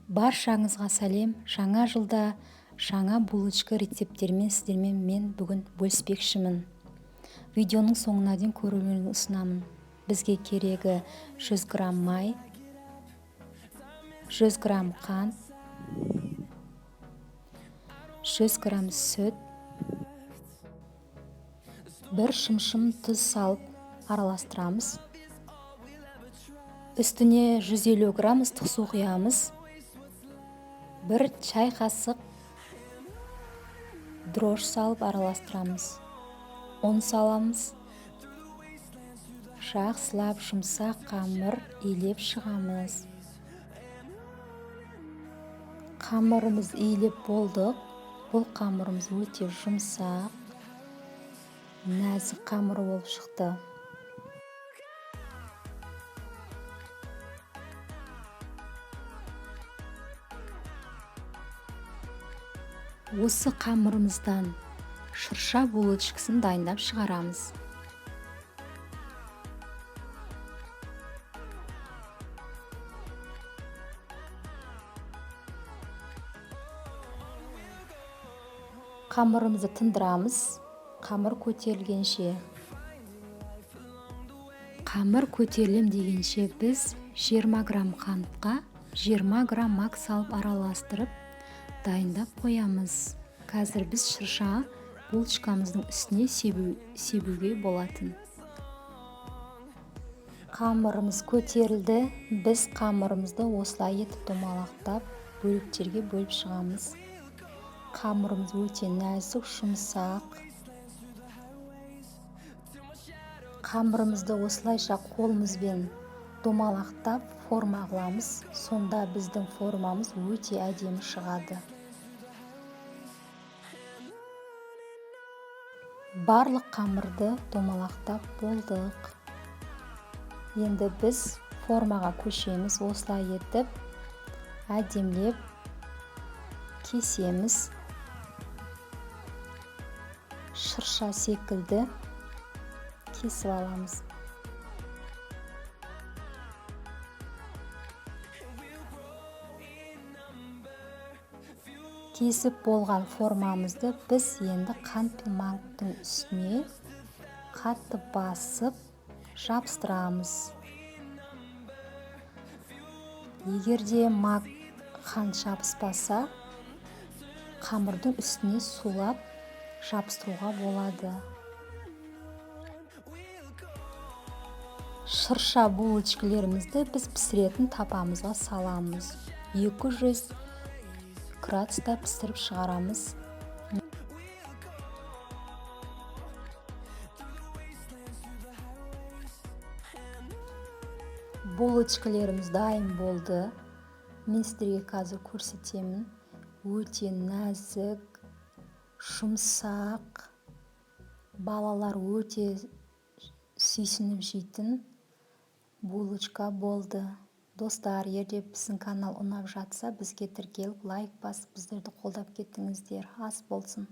Баршаңызға сәлем! Жаңа жылда жаңа булочка рецепттерімен сіздермен мен бүгін бөліспекшімін. Видеоның соңына дейін көрулеріңізді ұсынамын. Бізге керегі 100 грамм май, 100 грамм қант, 100 грамм сүт, бір шымшым тұз салып араластырамыз. Үстіне 150 грамм ыстық су құямыз. 1 чай қасық дрожж салып араластырамыз. Ұн саламыз. Жақсылап жұмсақ қамыр илеп шығамыз. Қамырымыз илеп болдық. Бұл қамырымыз өте жұмсақ, нәзік қамыр болып шықты. Осы қамырымыздан шырша булочкасын дайындап шығарамыз. Қамырымызды тындырамыз, қамыр көтерілгенше. Қамыр көтерілем дегенше біз 20 грамм қантқа 20 грамм мак салып араластырып дайындап қоямыз. Қазір біз шырша булочкамыздың үстіне себуге болатын. Қамырымыз көтерілді. Біз қамырымызды осылай етіп домалақтап бөліктерге бөліп шығамыз. Қамырымыз өте нәзік, жұмсақ. Қамырымызды осылайша қолымызбен домалақтап форма қыламыз. Сонда біздің формамыз өте әдемі шығады. Барлық қамырды домалақтап болдық. Енді біз формаға көшеміз. Осылай етіп әдемілеп кесеміз. Шырша секілді кесіп аламыз. Кесіп болған формамызды біз енді қант пен мактың үстіне қатты басып жабыстырамыз. Егер де мак қант жабыспаса, қамырдың үстіне сулап жабыстыруға болады. Шырша булочкалерімізді біз пісіретін табамызға саламыз. 200 градуста пісіріп шығарамыз. Булочкалеріміз дайын болды. Мен сіздерге қазір көрсетемін. Өте нәзік, жұмсақ, балалар өте сүйсініп жейтін булочка болды. Достар, егер біздің канал ұнап жатса, бізге тіркеліп, лайк басып, біздерді қолдап кетіңіздер. Ас болсын.